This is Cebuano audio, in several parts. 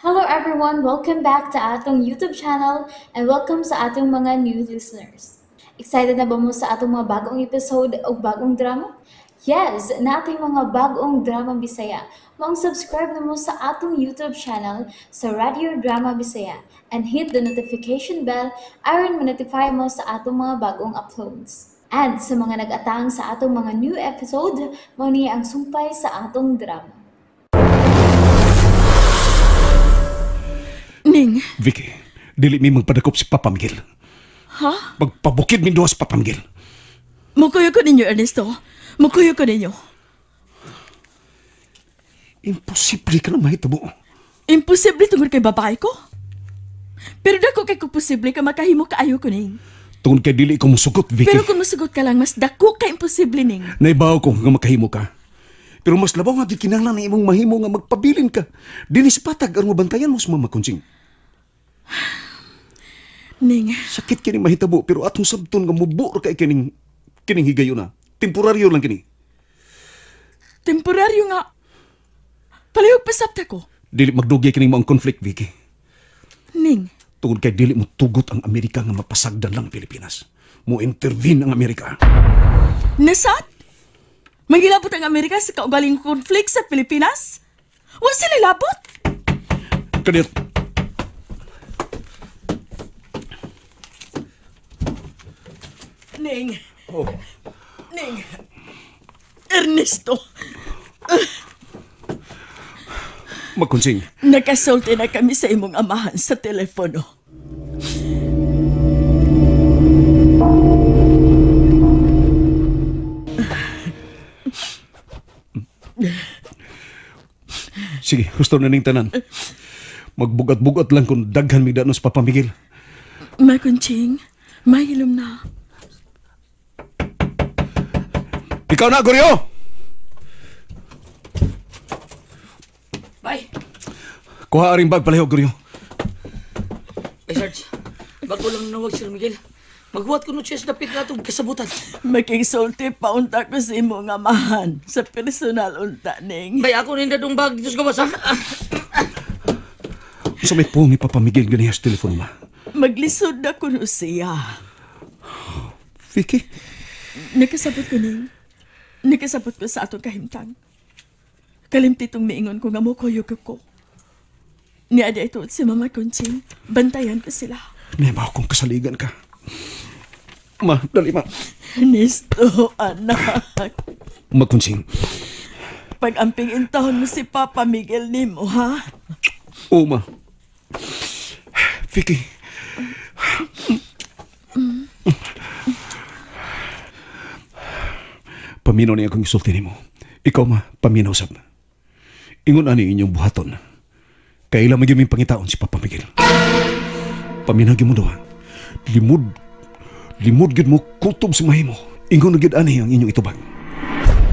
Hello everyone! Welcome back to atong YouTube channel and welcome sa atong mga new listeners. Excited na ba mo sa atong mga bagong episode o bagong drama? Yes! Nating mga bagong drama Bisaya. Maong subscribe na mo sa atong YouTube channel sa Radio Drama Bisaya and hit the notification bell aron ma-notify mo sa atong mga bagong uploads. And sa mga nag-atang sa atong mga new episode, mao ni ang sumpay sa atong drama. Ning, Vicky, dili mi magpadakop si Papa Miguel. Ha? Magpabukid mi duha si Papa Miguel. Mukuyo ko ninyo, Ernesto. Mukuyo ko ninyo. Imposible ka na mahitabo. Imposible tungod kay babae ko. Pero dako kay ko posible ka makahimo kaayo ko ning. Tungod kay dili ko musugot, Vicky. Pero kung musugot ka lang, mas dako ka imposible ning. Naibaw ko nga makahimo ka. Pero mas labaw nga di kinahanglan na imong mahimo nga magpabilin ka. Dili sa patag aron mabantayan mo sa Mama Conching. Ning, Sakit kini mahitabo pero atong sabton nga mubo ra kay kining kining higayon na. Temporaryo lang kini. Temporaryo nga. Palihog pasabta ko. Dili magdugay kining maong conflict, Vicky. Ning, Tungod kay dili mo tugot ang Amerika nga mapasagdan lang ang Pilipinas. Mo intervene ang Amerika. Nasat? Manggilabot ang Amerika sa kaugaling konflikt sa Pilipinas? Wa sila labot? Kanit. Ning. Oh. Ning. Ernesto. Magkonsing. Nakasulti na kami sa imong amahan sa telepono. Sige, gusto na ning tanan. Magbugat-bugat lang kung daghan mig danos Papa Miguel. Makunching, mahilom na. Ikaw na, Goryo! Bay! Kuha aring bag palihog, Goryo. Bay, Sarge. Bago lang nawag Sir Miguel. Maghuwat ko no siya sa dapit na itong kasabutan. Makisulti pa unta ko sa imong amahan sa personal unta, Ning. Bay, ako ninda dong bag dito sa gawas, ha? Sa may pong ni Papa Miguel ganiya sa telepono, ma. Maglisod na kuno siya. Vicky? Nakasabot ko, Ning. Nakasabot ko sa atong kahimtang. Kalimti itong miingon ko nga mo kuyog ko. Niada ito si Mama Conching. Bantayan ko sila. Naibaw kong kasaligan ka. Ma, dali ma. Ernesto, anak. Magkonsing. Pag-amping intahon mo si Papa Miguel nimo, ha? Oo, ma. Vicky. Paminaw niya akong isulti nimo. Ikaw, ma, paminaw sab. Ingon ani inyong buhaton. Kaila magyud ming pangitaon si Papa Miguel. Paminaw gyud mo duha. Limod, limod gyud mo kutob sa mahimo. Ingon na gyud ani ang inyong itubag.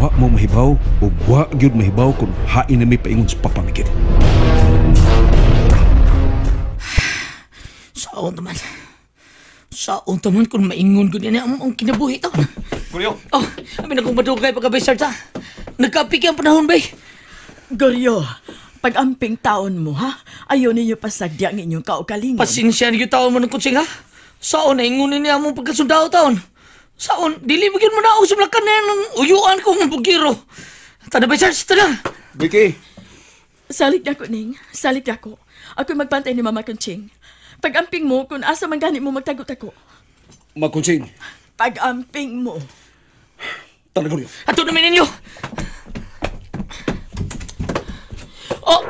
Wa mo mahibaw o wa gyud mahibaw kung hain na may paingon si Papa Miguel. Saon naman. Saon naman kung maingon ko niya ang kinabuhi taon. Goryo! Oh, amin akong madugay pagkabay, Sarge, ha? Nagkapiki ang panahon, bay. Goryo, pag-amping taon mo, ha? Ayaw ninyo pasagdi ang inyong kaugalingon. Pasensya niyo taon mo ng kutsing, ha? Saon na ingunin niya mong pagkasundao taon. Saon, dili mo gyud mo na ako sa na ng uyuan ko ng bugiro. Tada bay, Sarge, tada! Vicky! Salik na ko, Ning. Salik na ko. Ako'y magbantay ni Mama Conching. Pag-amping mo, kung asa man gani mo magtago-tago. Magkonsing. Pag-amping mo. Tara, Goryo. Ato namin ninyo! Oh!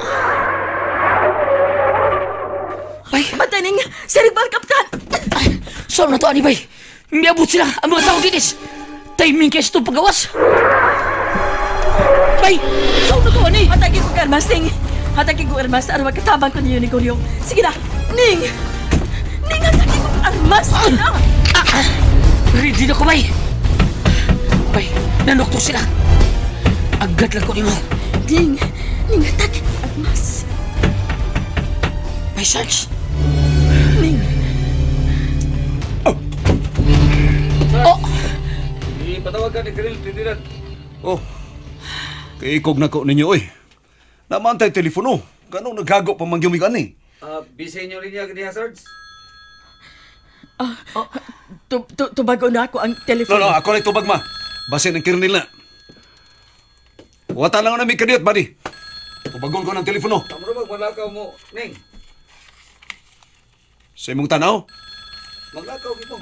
Bay! Bantay, Ning! Sarigbal, Kapitan! Ay, saan na to, ani, bay? Miabot sila ang mga tao dinis! Timing kaya itong pagawas! Bay! Saan na to, ani? Hatagin ko armas, Ning! Hatagin ko armas, aron magkatabang ko ninyo ni Goryo. Sige na! Ning! Ning, hatagin ko armas! Sige na! Ready na ko, bay! Bay, nanuktok sila! Agad lang ko nimo. Ning! Ning, hatagin ko armas! Bay, Sarge! Ning! Oh! Ipatawag ka ni Krill Trinidad. Oh, kaikog na ko ninyo, oy. Namantay telepono. Ganong naghago pa mangyumigan eh. Busy inyo linya diha, Sarge? Tubago na ako ang telepono. No, ako na tubag ma. Basin ang kirnil na. Wata lang na may kadiyot, buddy. Tubagon ko ng telepono. Amro mag malakaw mo, Ning. Sa imong tanaw? Maglakaw gito.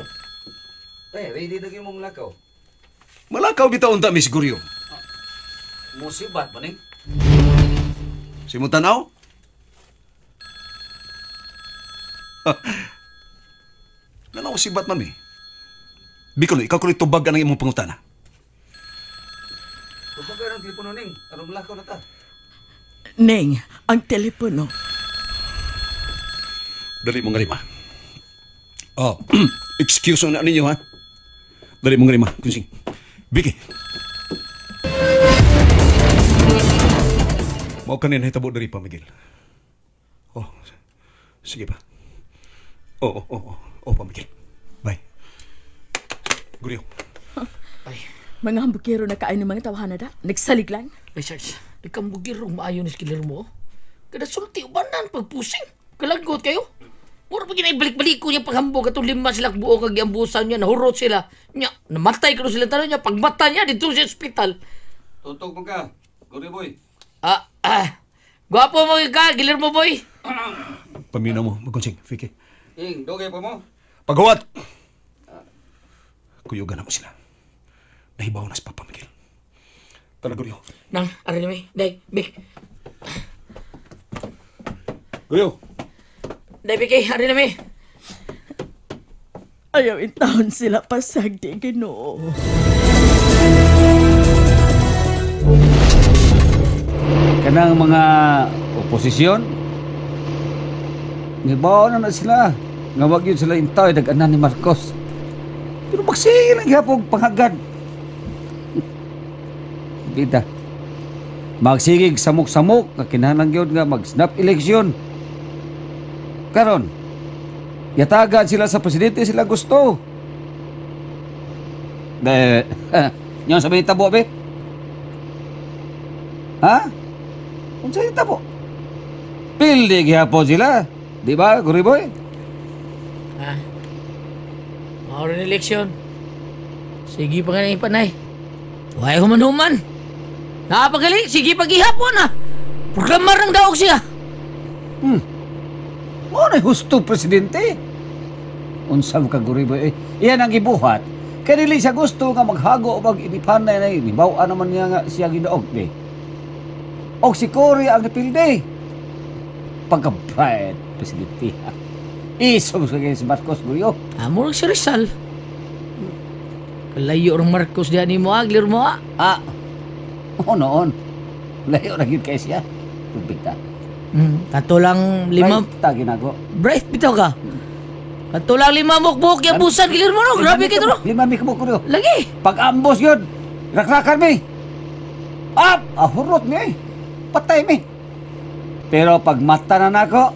Tay, ready na gyud mong lakaw. Malakaw bitaw unta, Miss Guryo. Musibat ba, Ning? Sa imong tanaw? Nanaw si Batman eh. Bicol, ikaw ko tubag ang imong pangutana. Tubagan ang telepono, Ning. Aron malakaw na ta. Neng, ang telepono. Dali mo nga rima. Oh, excuse na ninyo ha. Dali mo nga rima, kunsing. Vicky. Mao kanin hitabo diri pa, Miguel. Oh, sige pa. Oo, oh, pa, Miguel. Bye. Guryo. Ay. Mga hambugero na kaay ng mga tawhana da. Nagsalig lang. Ay, Sarge, ikambugero maayo ni skiller mo. Kada sulti, ubanan pagpusing. Kalanggot kayo. Mura pa ginaibalik-balik ko niya paghambog. Atong lima sila buo kag giambusan niya, nahurot sila. Nya, namatay ko sila tanan niya. Pagmata niya, dito sa ospital. Tutog mo ka, Guryo boy. Gwapo mo ka, Guillermo boy. Paminaw mo, magkonsing, Vicky. Ing, dugay pa mo. Paghuwat! Kuyugan ako sila. Nahibaw na si Papa Miguel. Tara, Guryo. Nang, arin mi. Day, Bik. Guryo! Day, Biki, arin mi. Ayaw in taon sila pasagdi, Ginoo. Kanang mga oposisyon, nibaw na sila. Nga wag yun sila intay, nag-anan ni Marcos. Pero magsige lang gihapon panghagad. Bida. Magsigig samok-samok, nga kinahanglan gyud nga mag-snap election. Karon, yatagan sila sa presidente sila gusto. Be, nyo sabi tabo be? Ha? Unsa yung tabo? Pildi gihapon sila. Di ba, Guri boy? Ha? Mauro ni eleksyon. Sige pa nga na ipanay. Huwag human-human. Napagali, sige pag-ihapon na. Programar ng daog siya. Mo na husto, presidente. Unsam ka, Guri boy. Eh, iyan ang gibuhat. Kaya dili siya gusto nga maghago o mag-inipanay na yun. Ibaw naman niya nga siya ginaog, eh. Og si Cory ang napildi. Pagka-bright, presidente. Isom sa kay si Marcos, Guryo. Murag si Rizal. Kalayo ang Marcos diyan ni mo, aglir mo, ah. Ah, oo noon. Layo na yun kay siya. Tubig ta. Kato lang lima. Bright ta ginago. Bright bitaw ka. Kato lang lima mukbuk yung busan, gilir mo, no? Grabe kayo, no? Lima mi kabuk, Guryo. Lagi. Pag-ambos yun, rakrakan mi. Up! Ahurot mi, eh. Patay mi. Pero pag mata na nako,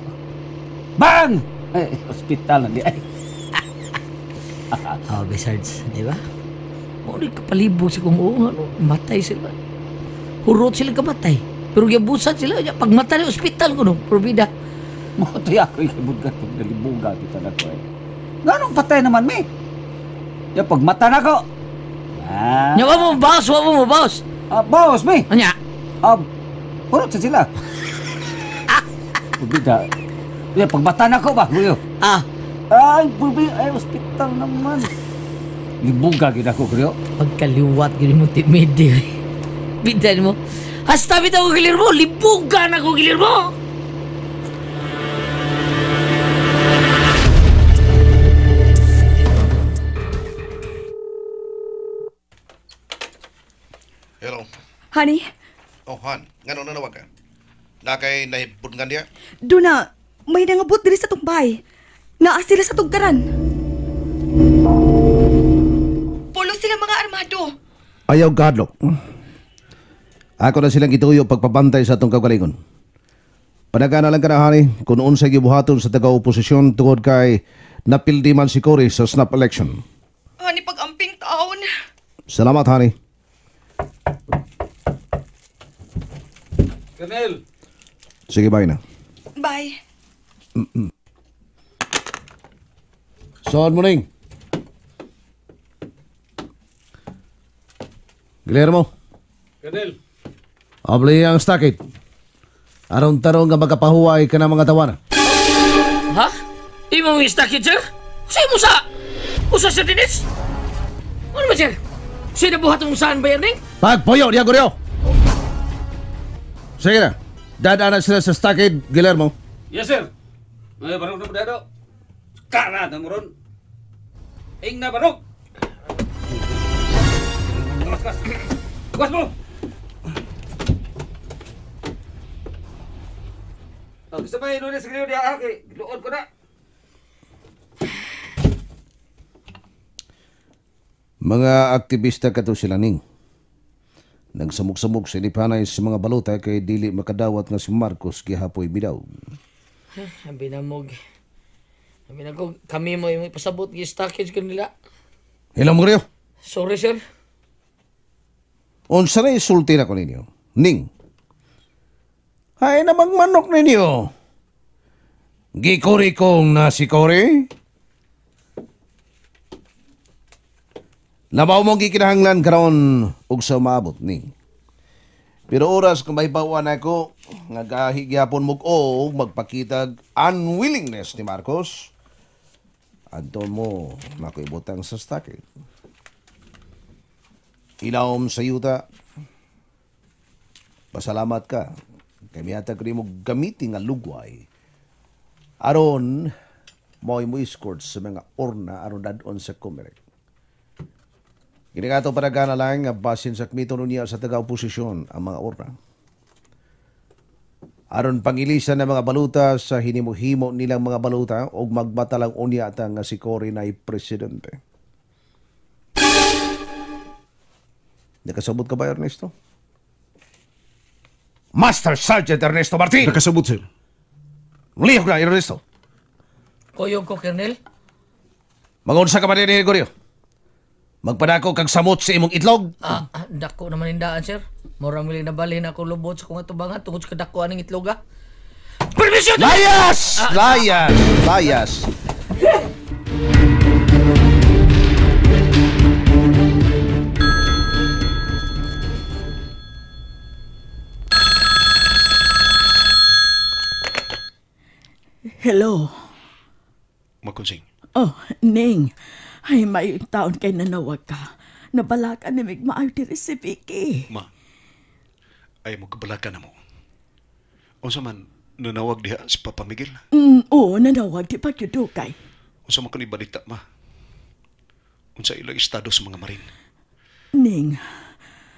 bang! Ay, ospital na di ay. Oh, Sarge, di ba? Muna kapalibog sa kung oo, ano, matay sila. Hurot sila kamatay. Pero gibusan sila, pag mata na ospital ko, no? Probida. Matuloy ako yung kibudgan pag nalibuga kita na ko eh. Ganong patay naman, mi? Ya, pag mata na ko. Ah. Nya, wa mo baos, wa mo baos. Ah, baos, mi. Anya? Ah, hurot sa sila. Probida. Ya, pag mata na ko ba, Kuyo? Ah. Ay, bubi, ay, ospital naman. Libuga gid ako, Kuyo. Pagkaliwat, gid mo timidi. Bidan mo. Hasta bitaw ko, Guillermo. Libuga na ko, Guillermo. Hello. Honey? Oh, Han. Ngano nanawag ka? Na kay nahibod nga niya? Duna, may nangabot diri sa tumbay. Naa sila sa tugkaran. Pulo sila mga armado. Ayaw kadlok. Ako na silang gituyo pagpabantay sa atong kagalingon. Panagana lang ka na, honey, kung unsay gibuhaton sa taga-oposisyon tungod kay napildi man si Cory sa snap election. Honey, pag-amping taon. Salamat, honey. Colonel. Sige, bye na. Bye. Soon morning. Guillermo. Colonel. Abli ang stakit. Aron tarong nga magkapahuway ka na mga tawana. Ha? Imo mong stakit, sir? Sa'yo mo sa... Usa, Sir Dennis? Ano ba, sir? Sino buhat mong saan ba yan, Ning? Pagpuyo, diya Goryo! Sige na. Dadaan na sila sa stockade, Guillermo. Yes, sir. Ay, barog na padado. Kara na mo ron. Ing na barog. Gawas, gawas. Gawas mo! Oh, gusto pa inulit sa griyo diya, kay luod ko na. Mga aktivista kato sila ning. Nagsamog-samog sa ilipanay sa mga balota kay dili makadawat nga si Marcos gihapoy bidaw. Ang binamog. Ang binamog. Kami mo yung ipasabot gi-stockage kanila. Hello, Murillo. Sorry, sir. Unsa na isulti na ko ninyo? Ning. Ay namang manok ninyo. Gikuri kong nasikori. Labaw mong gikinahanglan karon og sa maabot ning. Pero oras kung may bawan ako, nga gahi gyapon mo og magpakitag unwillingness ni Marcos, adto mo nako ibutang sa stockade. Ilawom sa yuta. Pasalamat ka. Kay mihatag rin mo gamitin nga lugway. Aron, mo'y mo escort sa mga orna aron dadon sa Comelec. Ginagato para gana lang nga basin sa kmito niya sa taga-oposisyon ang mga orna. Aron pangilisan ng mga baluta sa hinimuhimo nilang mga baluta og magbata lang unya ta nga si Cory na presidente. Nakasabot ka ba, Ernesto? Master Sergeant Ernesto Martin! Nakasabot, sir. Lihok na, Ernesto. Kuyog ko, Colonel. Magunsa ka ba din, Gregorio? Magpadako kag samot sa imong itlog? Dako naman indaan, sir. Murang miling nabalhin ako lubot sa kong atubangan tungod sa kadako aning itlog, ah. Permisyo! Layas! Layas! Layas! Hello. Makonsing. Oh, Ning. Ay, may taon kay nanawag ka. Nabalaka ni Migmaayo diri si Vicky. Ma, ay mo kabalaka na mo. Unsa man, nanawag diha si Papa Miguel? Oo, nanawag di pa kay. Unsa man kani balita, ma? Unsa ilang estado sa mga marin? Ning,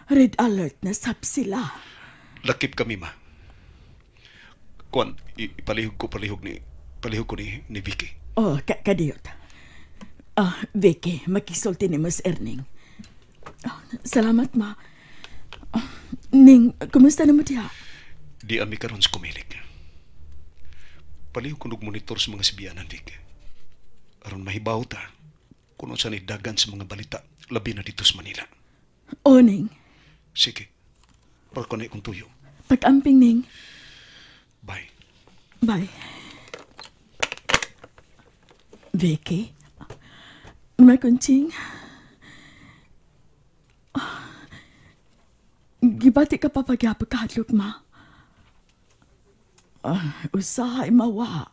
red alert na sab sila. Lakip kami, ma. Kuan, ipalihog ko, palihog ko ni Vicky. Oh, kadiyot. Vicky, makisulti ni Miss Erning. Oh, salamat, ma. Oh, Ning, kumusta na mo diha? Di ami karon sa Comelec. Palihog ko monitor sa mga sibianan, Vic. Aron mahibaw ta kung unsa ni dagan sa mga balita, labi na dito sa Manila. Oh, Ning. Sige. Para ko na ikong tuyo. Pag-amping, Ning. Bye. Bye. Vicky? Makunting? Gibati ka pa pagyapagkadlok, ma. Usahay mawa.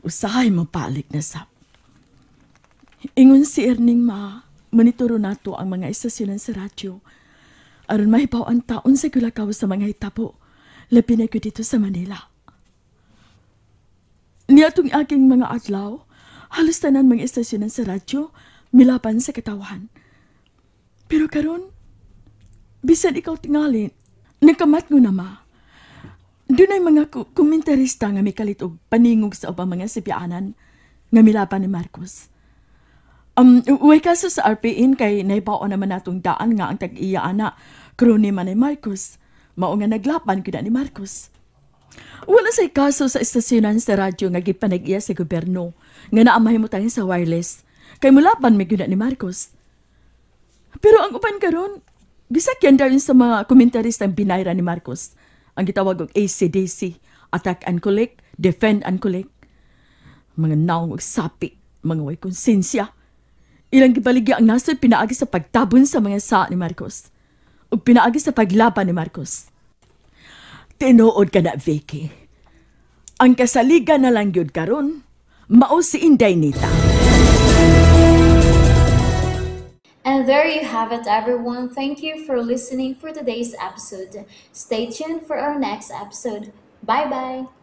Usahay mapalik na sap. Ingon si Erning, ma, monitoro nato ang mga istasyonan sa radyo. Aron mahibaw ang taon sa gulakaw sa mga hitabo. Labi na ko dito sa Manila. Niatong aking mga adlaw, halos tanan mga istasyonan sa radyo, milaban sa katawan. Pero karon, bisan ikaw tingalin, nagkamat mo na ma. Dunay mga komentarista nga mikalit og paningog sa ubang mga sibianan nga milaban ni Marcos. Uway kaso sa RPN kay naibao naman natong daan nga ang tag-iya ana kroni man ni Marcos. Mao nga naglaban gyud ni Marcos. Wala say kaso sa istasyonan sa radyo nga gipanag-iya sa gobyerno nga naamahimutang sa wireless kay mulaban may gyud ni Marcos. Pero ang uban karon gisakyan dayon sa mga komentarista ang binayra ni Marcos. Ang gitawag og ACDC, Attack and Collect, Defend and collect. Mga naong og sapi, mga way konsensya. Ilang gibaligya ang nasod pinaagi sa pagtabon sa mga saa ni Marcos. Ug pinaagi sa paglaban ni Marcos. Tinuod ka na, Vicky. Ang kasaligan na lang gyud karon, mao si Inday Nita. And there you have it, everyone. Thank you for listening for today's episode. Stay tuned for our next episode. Bye bye.